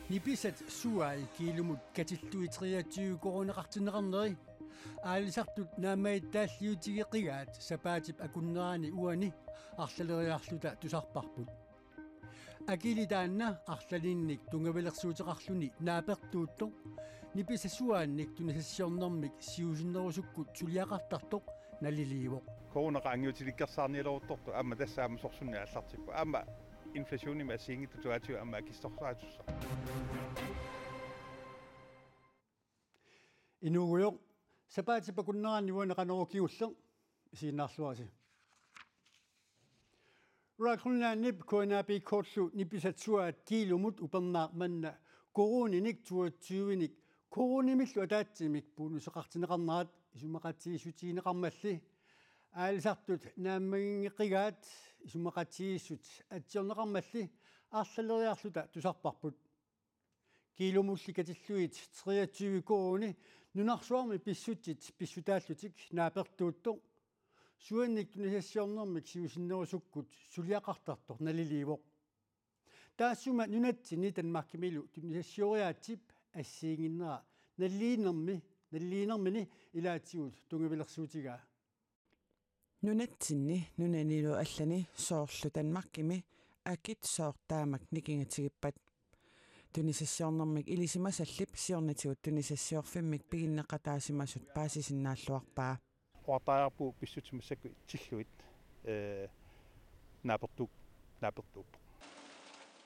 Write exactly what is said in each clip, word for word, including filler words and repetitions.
Nipisat suaat kiilumut katillugit treogtyve koruuneqartinneqarneri aalisartut naammagittaalliutigeqigaat sapaatip akunnerani uani arlaleriarluta tusarparput. Akili taanna arlalinnik tunngavilersuuteqarluni naapertuuttoq nipisat suaannik tunisassiornermik siusinnerusukkut suliaqartartoq naliliivoq. Koruuna qaangiutilikkersaarnialeruttortoq aamma tassa aamma sorsunneq aallartippoq. Aamma inflationimik assigiinngitsut tuaatigut aamma akissorsaatussaq. Inuugujoq, sapaatip akunnerani uani Qanorooq kingulleq isiginnaarluarisi. Royal Greenlandip K N A B K-llu nipisat suaat kiilumut upernaaq manna koruuninik toogtyvenik koruunimillu ataatsimik bonuseqartinneqarnerat isumaqatigiissutigineqarmalli aalisartut naammaginngeqigaat isumaqatigiissut atsiorneqarmalli arlaleriarluta tusarparput. Kiilumulli katillugit treogtyve koruuni nunarsuarmi pissutsit pissutaallutik naapertuuttoq suannik tunisassiornermik siusinnerusukkut suliaqartartoq naliliivoq. Taassuma nunatsinni Danmarkimilu tunisassioreeraatsip assigiinnginnera naliliinermi, naliliinermini ilaatigut tunngavilersuutigaa. Nunatsinni nunanilu allani soorlu Danmarkimi akit sooq taamak nikingatigippat. Tunisassiornermik ilisimasallip siornatigut tunisassiorfimmik piginneqataasimasut paasisinnaalluarpaa. Oqartariaqarpugut pissutsit massakkut tillugit, ee, naapertuup-, naapertuuppoq.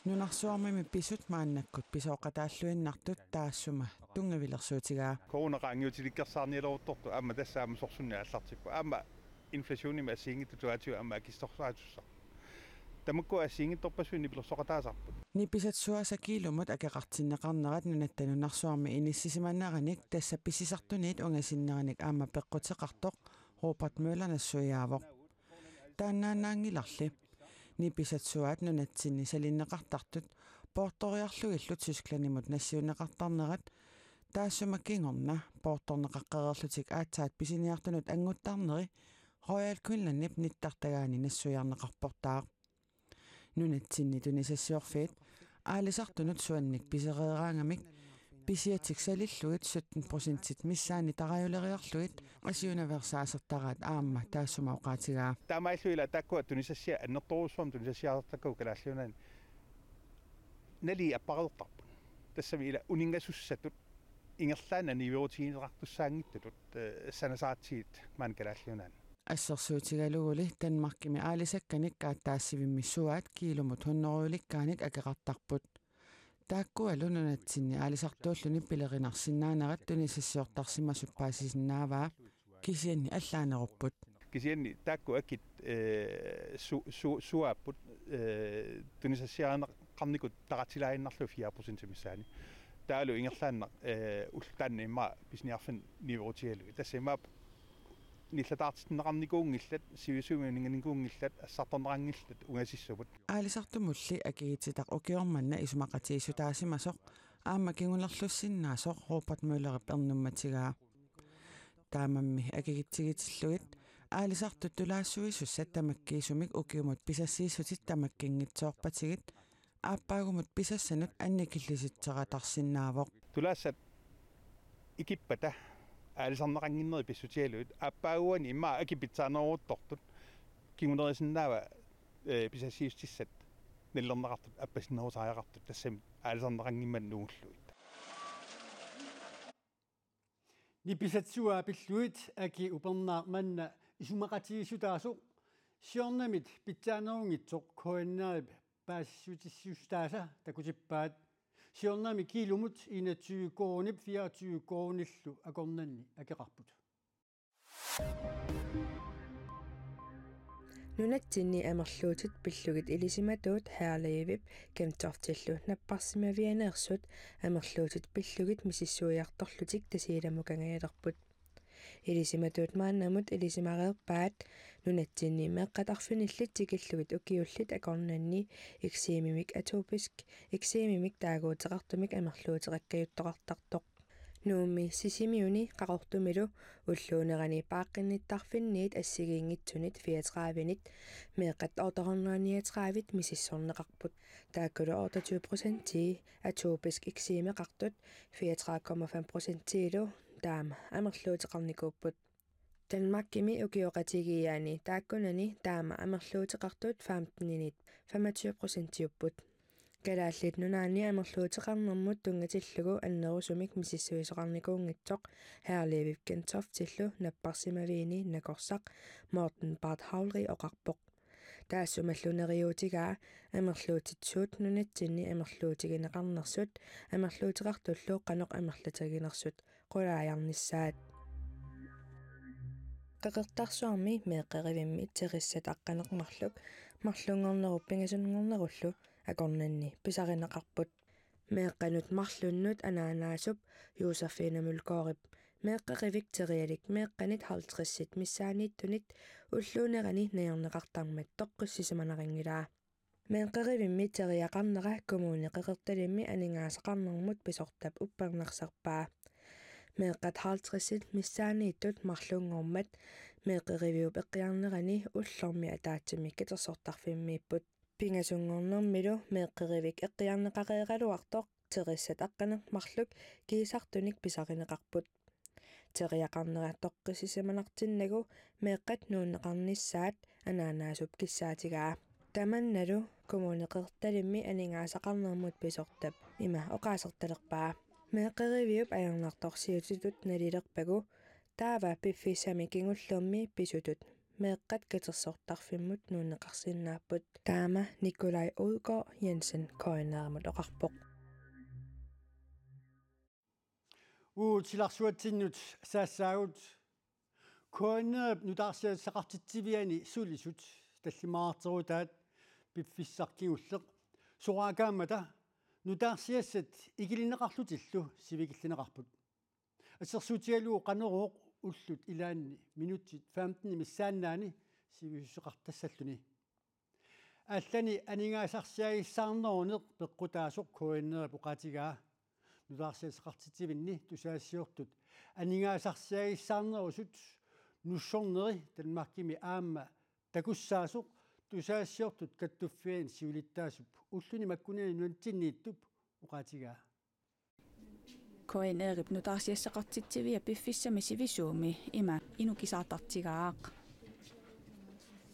Nunarsuarmimi pisut maannakkut pisooqataalluinnartut taassuma tunngavilersuutigaa. Koruuna qaangiutilikkersaarnialeruttortoq aamma tassa aamma sorsunneq aallartippoq. Aamma inflationimik assigiinngitsut tuaatigut aamma akissorsaatussaq. Tamakku assigiinngitsorpassuit nipilersoqataasarput. Nipisat suaasa kiilumut akeqartinneqarnerat nunatta nunarsuarmi inissisimaneranik tassa pisisartuniit ungasinnerannik aamma peqquteqartoq Robert Møller nassuiaavoq. Taannaannaanngilarli. Nipisat suaat nunatsinni salinneqartartut poortoriarlugillu Tysklandimut nassiunneqartarnerat taassuma kingorna poortorneqaqqereerlutik aatsaat pisiniartunut annguttarneri Royal Greenlandip nittartagaani nassuiarneqarportaaq. Nunatsinni tunisassiorfiit aalisartunut suannik pisereeraangamik pisiatik salillugit sytten procentit missaanni tarajuleriarlugit asiunaveersaasertaraat aamma taassuma oqaatigaa. Taamaallu ila taakkua tunisassiat annertoorujussuarmik tunisassiaartartakkagut Kalaallit Nunaanni nalii appareertarput. Tassami ila uninngasussatut ingerlaannaq niuerutigineqartussaanngitsutut, ee, sanasaratsigit maani Kalaallit Nunaanni. Assersuutigaluguli Danmarkimi aalisakkanik kaattaassivimmi suaat kiilumut hunnorujulikkaanik akeqartarput. Taakkualu nunatsinni aalisartuulluni pilerinarsinnaanerat tunisassiortarsimasut paasisinnaavaa, kisianni allaanerupput. Kisianni taakku akit, ee, su-, su-, suaapput, ee, tunisassiarineqarnikut taqatilaaginnarlugu fire procent missaani. Taavalu ingerlaannaq, ee, ullut taanna immaqa pisiniarfinni niuerutigalugit. Tassa imaappoq nillataartinneqarnikuunngillat, sivisuumik uninnganikuunngillat, assartorneqanngillat ungasissumut. Aalisartumulli akikitsitaq ukioq manna isumaqatigiissutaasimasoq aamma kingunerlussinnaasoq Robert Møllerip ernummatigaa. Taamaammat akikitsigitillugit aalisartut tulaassuisussat tamakkiisumik ukiumut pisassiissutit tamakkinngitsoorpatigit aappaagumut pisassanut annikillisitseratarsinnaavoq. Tulaassat ikippata aalisarneqannginnerit pissutigalugit aappaaguani immaqa akit pitsaaneruttortut kingunerisinnaava, ee, pisassiissutissat nallerneqartut appasinnerusariaqartut tassami aalisarneqanngimmat nungullugit. Nipisat suaat pillugit aki upernaaq manna isumaqatigiissutaasoq siornamit pitsaanerunngitsoq K N R-ip paasissutissiuutaasa takutippaat. Siornami kiilumut enogtyve koruunip fireogtyve koruunillu akornanni akeqarput. Nunatsinni amerluutit pillugit ilisimatuut Herlevip Kempdorftillu napparsimavianeersut amerluutit pillugit misissuiartorlutik Tasiilamukangajalerput. Ilisimatuut maannamut ilisimareerpaat nunatsinni meeqqat arfinillit tikillugit ukiullit akornanni eksemimik, atopisk eksemimik taaguuteqartumik amerluuteqakkajuttoqartartoq. Nuummi Sisimiuni Qaqortumilu ulluunerani paaqqinnittarfinniit assigiinngitsunit fireogtredivenit meeqqat ottehundrede niogtredive misissorneqarput. Taakkulu otteogtyve procentii atopisk eksemeqartut fireogtredive komma fem procentiilu taama amerluuteqarnikuupput. Danmarkimi ukioqatigiiaani taakkunani taama amerluuteqartut femteninit femogtyve procentiupput. Kalaallit Nunaanni amerluuteqarnermut tunngatillugu annerusumik misissuisoqarnikuunngitsoq Herlevip Gentoftillu napparsimaviini nakorsaq Morten Barth Havlri oqarpoq. Taassumalu neriuutigaa amerluutitsisut nunatsinni amerluutigineqarnersut, amerluuteqartullu qanoq amerlatiginersut qulaajarnissaat. Qeqertarsuarmi meeqqerivimmi terissat aqqaneq marluk marlunngornerup pingasunngornerullu akornanni pisarineqarput. Meeqqanut marlunnut anaanaasup Josefine Mølgaardip meeqqerivik terialik meeqqanit halvtredsit missaanniittunit ulluunerani najorneqartarmat toqqissisimanarinngilara. Meeqqerivimmi teriaqarnera Kommune Qeqertalimmi aningaasaqarnermut pisortap uppernarsarpaa. Meeqqat halvtredsit missaanniittut marlunngormat meeqqeriviup eqqiarnerani ullormi ataatsimik katersortarfimmiipput. Pingasunngornermilu meeqqerivik eqqiarneqareeraluartoq terissat aqqaneq marluk kiisartunik pisarineqarput. Teriaqarnera toqqissisimanartinnagu meeqqat nuunneqarnissaat anaanaasup kissaatigaa. Tamannalu Kommune Qeqertalimmi aningaasaqarnermut pisortap ima oqaasertalerpaa: Meeqqeriviup ajornartorsiutitut nalilerpagu taava piffissami kingullermi pisutut meeqqat katersortarfimmut nuunneqarsinnaapput. Taama Nikolaj Odgaard Jensen K N R-imut oqarpoq. Uagut silarsuatsinnut saassaagut. K N R-ip nutaarsiassaqartitsiviani sulisut tallimaarterutaat piffissaq kingulleq soraakaammata nutaarsiassat ikilineqarlutillu sivikillineqarput. Assersuutigalugu Qanorooq ullut ilaanni minutsit femten missaannaani sivisussuseqartassalluni. Allani aningaasarsiagissaarneruneq peqqutaasoq K N R-ip oqaatigaa nutaarsiassaqartitsivinni tusagassiortut aningaasarsiagissaarnerusut nussorneri Danmarkimi aamma takussaasoq tusagassiortut kattuffianni siulittaasup ulluni makkunani nunatsinniittup oqaatigaa. K N R-ip nutaarsiassaqartitsivia piffissami sivisuumi ima inukisaartartigaaq.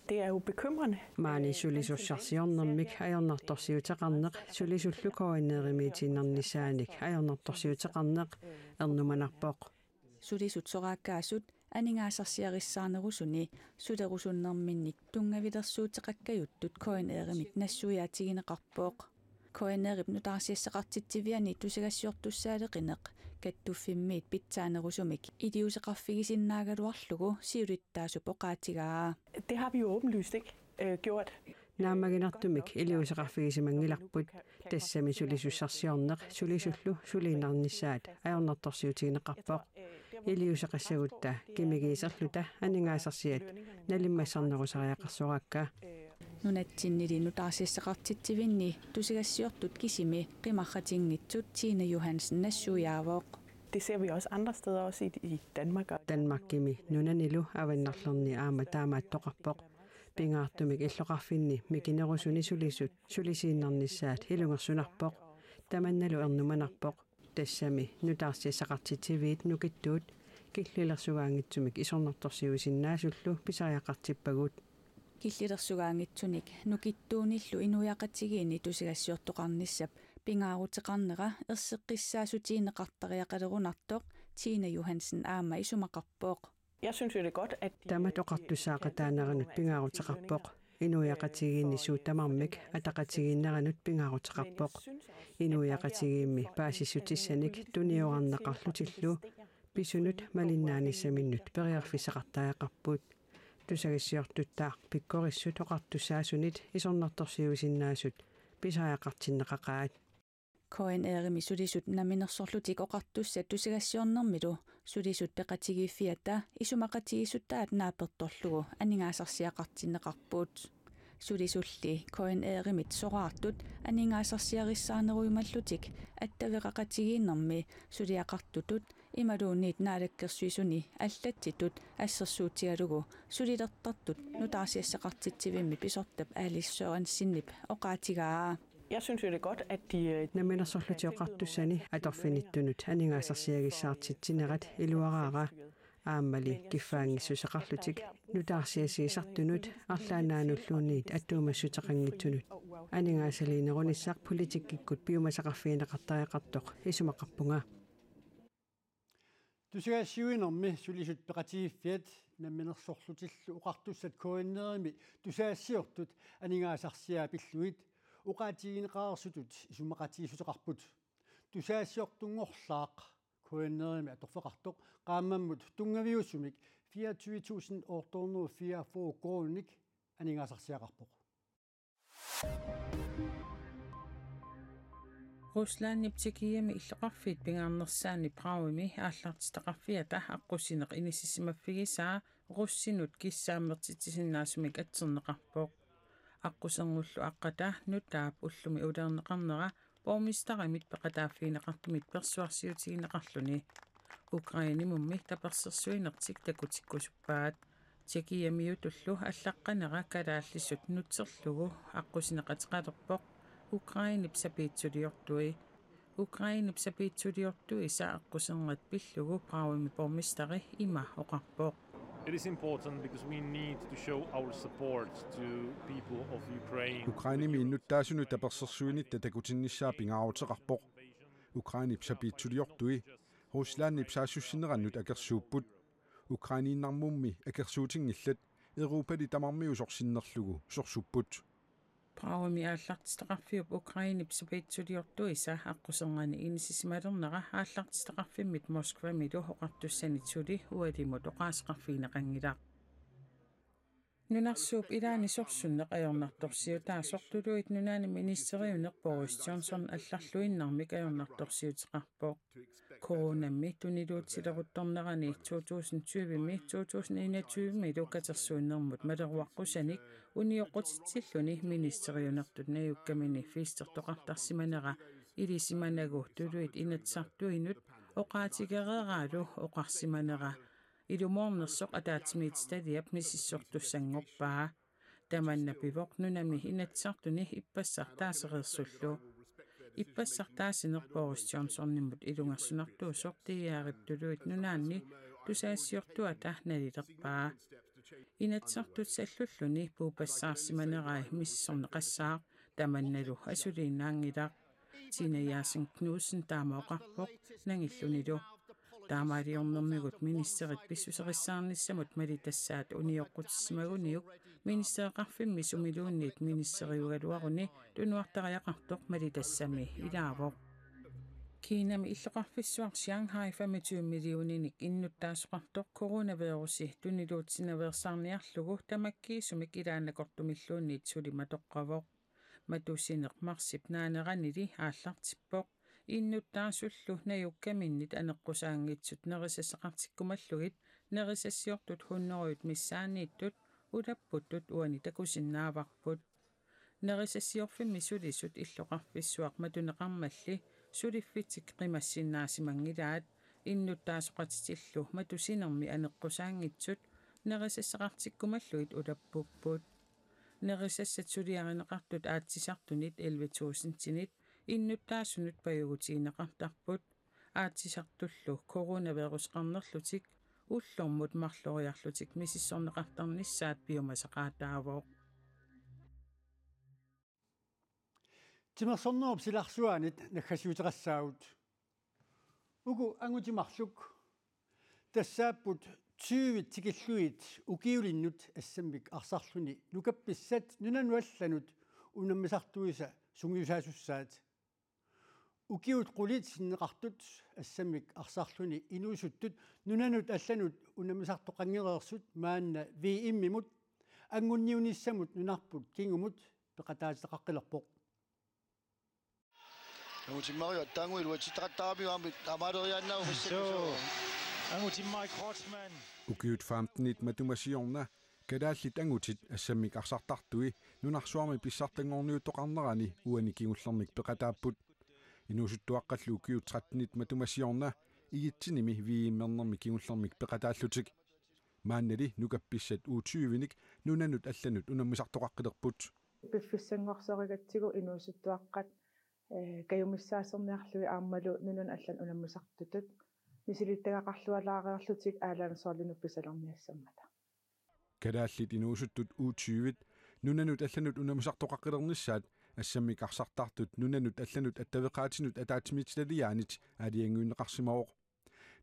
Det er jo bekymrende. Maani sulisussarsiornermik ajornartorsiuteqarneq sulisullu K N R-imiitiinnarnissaanik ajornartorsiuteqarneq ernumanarpoq. Sulisut soraakkaasut aningaasarsiarissaarnerusuni sulerusunnerminnik tunngavilersuuteqakkajuttut K N R-imit nassuiaatigineqarpoq. K N R-ip nutaarsiassaqartitsiviani tusagassiortussaaleqineq kattuffimmiit pitsaanerusumik iliuuseqarfigisinnaagaluarlugu siulittaasup oqaatigaa. Det har vi jo åbenlyst ikke øh, gjort. Naammaginartumik iliuuseqarfigisimanngilarput, tassami sulisussarsiorneq sulisullu suliinnarnissaat ajornartorsiutigineqarpoq. Iliuuseqassagutta kimigiiserluta aningaasarsiat nalimmassarnerusariaqarsoraakka. Nunatsinnili nutaarsiassaqartitsivinni tusagassiortut kisimi qimarratinngitsut Tine Johansen nassuiaavoq. Det ser vi også andre steder, også i, i Danmark. Og Danmarkimi nunanilu avannarlerni aamma taamaattoqarpoq. Pingaartumik illoqarfinni mikinerusuni sulisut sulisiinnarnissaat ilungersunarpoq. Tamannalu ernumanarpoq. Tassami nutaarsiassaqartitsiviit nukittuut killilersugaanngitsumik isornartorsiuisinnaasullu pisariaqartippagut. Killilersugaanngitsunik nukittuunillu inuiaqatigiinni tusagassiortoqarnissap pingaaruteqarnera erseqqissaasutigineqartariaqalerunartoq Tine Johansen aamma isumaqarpoq. Jeg synes jo, det er godt, at de, Tamat oqartussaaqataaneranut pingaaruteqarpoq. Inuiaqatigiinni suut tamarmik ataqatigiinneranut pingaaruteqarpoq. Inuiaqatigiimmi paasissutissanik tuniorarneqarlutillu pisunut malinnaanissaminnut periarfissaqartariaqarput. Tusagassiortuttaaq pikkorissut oqartussaasunit isornartorsiuisinnaasut pisariaqartinneqaqaat. K N R-imi sulisut namminersorlutik oqartussat tusagassiornermilu sulisut peqatigiiffiata isumaqatigiissutaat naapertorlugu aningaasarsiaqartinneqarput. Sulisulli K N R-imit soraartut aningaasarsiarissaanerujumallutik attaveqaqatigiinnermi suliaqartutut imaluunniit Naalakkersuisuni allattitut assersuutigalugu sulilertartut nutaarsiassaqartitsivimmik pisortap Alice Sørensenip oqaatigaa. Jeg synes jo, det er godt, at de, øh, Namminersorlutik Oqartussani atorfinittunut aningaasarsiagissaartitsinerat iluaraara, aammali kiffaanngissuseqarlutik nutaarsiassiisartunut arlaannaanulluunniit attuumassuteqanngitsunut aningaasaliinerunissaq politikkikkut piumasaqarfigineqartariaqartoq isumaqarpunga. Tusagassiuinermi sulisut peqatigiiffiat Namminersorlutillu Oqartussat K N R-imi tusagassiortut aningaasarsiaa pillugit oqaatigineqareersutut isumaqatigiissuteqarput. Tusagassiortunngorlaaq K N R-imi atorfeqartoq qaammammut tunngaviusumik fireogtyve tusind otte hundrede og fireogfyrre koruuninik aningaasarsiaqarpoq. Ruslandip Tjekkiami illoqarfiit pingaarnersaanni Pragimi aallartitaqarfiata aqqusineq inissisimaffigisaa russinut kissaammertitsisinnaasumik atserneqarpoq. Aqqusernullu aqqata nutaap ullumi uleerneqarnera borgmesterimit peqataaffigineqartumit persuarsiutigineqarluni. Ukrainemummi tapersersuinertik takutikkusuppaat. Tjekkiamiutullu allaqqanera kalaallisut nutserlugu aqqusineq ateqalerpoq Ukrainep sapiitsuliortui. Ukrainep sapiitsuliortuisa aqqusernat pillugu Pragimi borgmesteri ima oqarpoq. It is important because we need to show our support to people of Ukraine. Ukrainemi innuttaasunut tapersersuinitta takutinnissaa pingaaruteqarpoq. Ukrainep sapiitsuliortui Ruslandip saassussinerannut akersuupput. Ukrainiinnarmummi akersuutinngillat, Europali tamarmiusoq sinnerlugu sorsupput. Pragimi aallartitaqarfiup Ukrainep sapiitsuliortuisa aqqusernani inissisimalernera aallartitaqarfimmit Moskvamilu oqartussanit suli ualimut oqaaseqarfigineqanngilaq. Nunarsuup ilaani sorsunneq ajornartorsiutaasoq Tuluit Nunaanni ministeriuneq Boris Johnson allarluinnarmik ajornartorsiuteqarpoq. Coronammi tuniluutsileruttornerani to tusind tyve-mi to tusind enogtyve-milu katersuinermut maleruaqqusanik unioqqutitsilluni ministeriunertut najukkamini festertoqartarsimanera ilisimanagu tuluit Inatsisartuinut oqaatigereeraalu oqarsimanera ilumoornersoq ataatsimiititaliap misissortussanngorpaa. Tamanna pivoq nunami Inatsisartuni ippassaq taasereersullu. Ippassaq taasineq Boris Johnsonimut ilungersunartuusoq T R-ip Tuluit Nunaanni tusagassiortuata nalilerpaa. Inatsisartut sallulluni puupassaarsimanerai misissorneqassaaq, tamannalu asuliinnaanngilaq. Tina Jessen Knudsen taama oqarpoq nangillunilu. Taamaaliornermigut ministerit pissuserissaarnissamut malitassaat unioqqutissimaguniuk ministereqarfimmi sumiluunniit ministeriugaluaruni tunuartariaqartoq malitassami ilaavoq. Kinami illoqarfissuaq Shanghai femogtyve millioninik innuttaasoqartoq coronavirusi tuniluutsinaveersaarniarlugu tamakkiisumik ilaannakortumilluunniit suli matoqqavoq. Matusineq marsip naaneranili aallartippoq. Innuttaasullu najukkaminnit aneqqusaanngitsut nerisassaqartikkumallugit nerisassiortut hunnorujut missaanniittut ulapputtut uani takusinnaavarput. Nerisassiorfimmi sulisut illoqarfissuaq matuneqarmalli suliffitsik qimassinnaasimanngillat, innuttaasoqatitillu matusinermi aneqqusaanngitsut nerisassaqartikkumallugit ulappupput. Nerisassat suliarineqartut aatsisartunit elleve tusindinit innuttaasunut pajugutigineqartarput. Aatsisartullu coronaviruseqarnerlutik ullormut marloriarlutik misissorneqartarnissaat piumasaqaataavoq. Timersornerup silarsuaanit naggasiuteqassaagut. Uku angutit marluk tassaapput tyve tikillugit ukiulinnut assammik arsarluni nukappissat nunanut allanut unammisartuisa sungiusaasussaat. Ukiut qulit sinneqartut assammik arsarluni inuusuttut nunanut allanut unammisartoqanngereersut maanna V M-imut angunniunissamut nunarput kingumut peqataatitaqaqqilerpoq. Angutimmarik attaanguit uatsitaqattaaramiuk aamma taamaaleriaannaavoq. Suu. Angutimmarik Kreutzmann. Ukiut femtenit matuma siorna kalaallit angutit assammik arsartartui nunarsuarmi pissartanngorniuttoqarnerani uani kingullermik peqataapput. Inuusuttuaqqallu ukiut trettenit matuma siorna I et-inimi V M-ernermi kingullermik peqataallutik. Maannali nukappissat U tyve-nik nunanut allanut unammisartoqaqqilerput. Piffissanngorsoqatigiit inuusuttuaqqat, eh, kajumissaaserniarlugit aammalu nunanut allanut unammisartutut misilittagaqarlualaareerlutik A-landsholdinut pisalerniassammata. Kalaallit inuusuttut U tyve nunanut allanut unammisartoqaqqilernissaat assammik arsartartut nunanut allanut attaveqaatinut ataatsimiititaliaanit aalajangiunneqarsimavoq.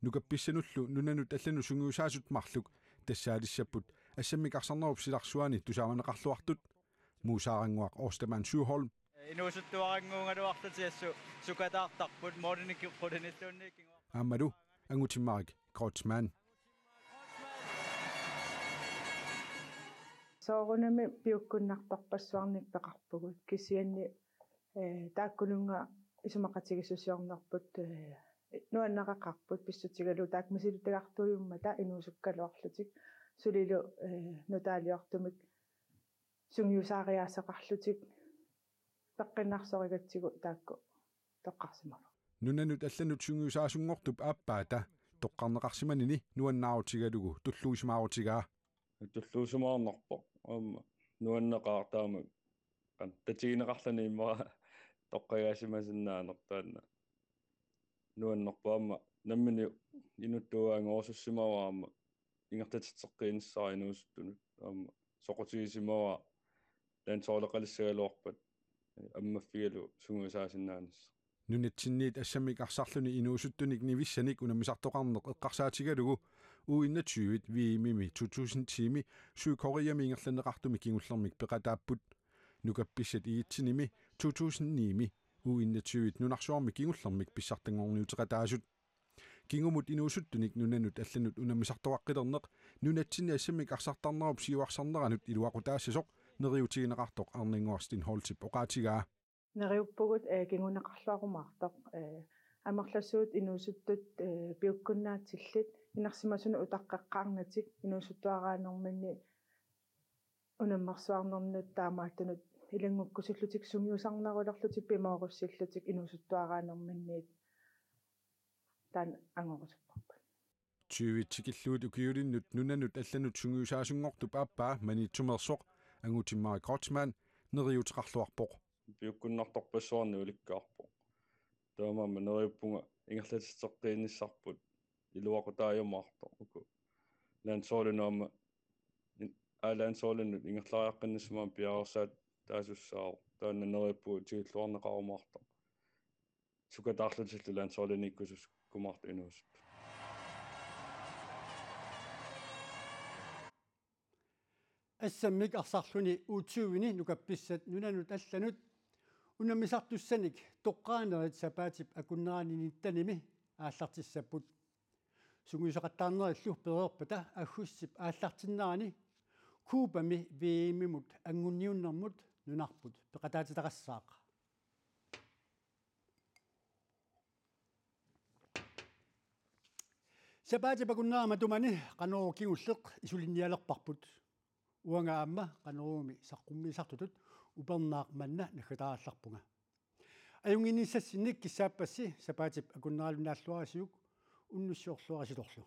Nukappissanullu nunanut allanut sungiusaasut marluk tassaalissapput assammik arsarnerup silarsuani tusaamaneqarluartut. Muusaaranguaq Ostermann Sjöholm. Inuusuttuarannguugaluarlutik assut sukataartarput målini ki-, qulinittuunniit kinguar- Aammalu Angutimmarik Kreutzmann. Soorunami piukkunnartorpassuarnik peqarpugut kisianni, eh, taakkununnga isumaqatigiissusiornerput, eh, nuannareqarput pissutigalugu taakku misilittagartuujummata inuusukkaluarlutik sulilu, eh, nutaaliortumik sungiusaariaaseqarlutik peqqinnarsoqatigiitsigut taakku toqqarsimavoq. Nunanut allanut sungiusaasunngortup aappaata toqqarneqarsimanini nuannaarutigalugu tulluusimaarutigaa. Tulluusimaarnarpoq. Aamma nuanneqaaq taama qan tatigineqarluni immaqa toqqagaasimasinnaanera taanna. Nuannerpoq aamma nammineq inuttuaanngorusussimavara aamma ingerlatitseqqiinissara inuusuttunut aamma soqutigisimavara landsholdeqalissagaluarpat ammaffigalugu sungiusaasinnaanissaq. Nunatsinniit assammik arsarluni inuusuttunik nivissanik unammisartoqarneq eqqarsaatigalugu U enogtyve V M-imi to tusind ti-mi Sydkoreami ingerlanneqartumi kingullermik peqataapput. Nukappissat I et-inimi to tusind ni-mi U enogtyve nunarsuarmi kingullermik pissartanngorniuteqataasut. Kingumut inuusuttunik nunanut allanut unammisartoqaqqilerneq nunatsinni assammik arsartarnerup siuarsarneranut iluaqutaassasoq neriuutigineqartoq Arnannguaq Steenholdtip oqaatigaa. Neriuppugut, eh, kinguneqarluarumaartoq, eh, amerlasuut inuusuttut, eh, piukkunnaatillit inersimasunut utaqqeqqaarnatik inuusuttuaraanerminni unammersuarnernut taamaattunut ilanngukkusullutik sungiusarnerulerlutik pimoorussillutik inuusuttuaraanerminniit taanna angorusupparput. Tyve tikillugit ukiulinnut nunanut allanut sungiusaasunngortup aappaa Maniitsumeersoq Angutimmarik Kreutzmann neriuuteqarluarpoq. Piukkunnartorpassuarnik ulikkaarpoq. Taamaammat neriuppunga ingerlatitseqqiinnissarput iluaqutaajumaartoq uku. Landsholdenut aamma in-, aa, landsholdenut ingerlariaqqinnissamaannik piareersaataasussaavoq. Taanna neriuppunga tikilluarneqarumaartoq. Sukataarlutillu landsholdeniikkusuusukkumaartut inuusuttut. Assammik arsarluni U tyve-ni nukappissat nunanut allanut unammisartussanik toqqaanerit sapaatip akunnerani nittenimi aallartissapput. Sungiusaqattaarnerillu pereerpata aggustip aallartinnerani Cubami V M-imut angunniunnermut nunarput peqataatitaqassaaq. Sapaatip akunnera matumani Qanorooq kingulleq isulinnialerparput. Uanga aamma Qanoruumi saqqummiisartutut upernaaq manna naggataarallarpunga. Ajunnginnissassinnik kissaappassi sapaatip akunneralu naalluarisiuk, unnussiorluarisitorlu.